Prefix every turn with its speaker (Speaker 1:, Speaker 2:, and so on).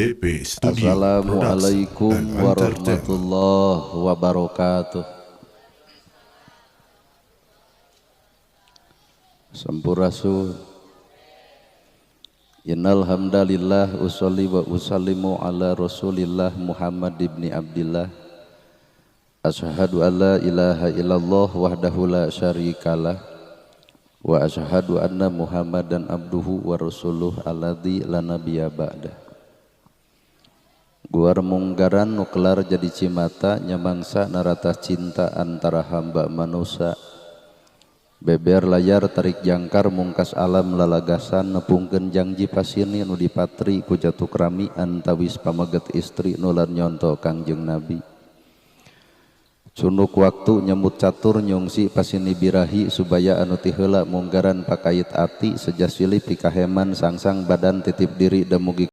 Speaker 1: DP Studio Production
Speaker 2: Assalamualaikum
Speaker 1: and Entertainment.
Speaker 2: Warahmatullahi wabarakatuh. Sampurasun. Innal hamdalillah usolli wa usallimu ala Rasulillah Muhammad ibni Abdillah. Asyhadu an la ilaha illallah wahdahu la syarikalah wa asyhadu anna Muhammadan abduhu wa rasuluh alladzi la nabiyya ba'dah. Guar munggaran nuklar jadi cimata nyamangsa narata cinta antara hamba manusia. Beber layar tarik jangkar mungkas alam lalagasan nepungkeun jangji pasini nu dipatri ku jatukrami antawis pameget istri nular nyonto Kangjeng Nabi. Cunuk waktu nyemut catur nyungsi pasini birahi subaya anu ti heula munggaran pakait ati seja silih pikaheman sangsang badan titip diri demugi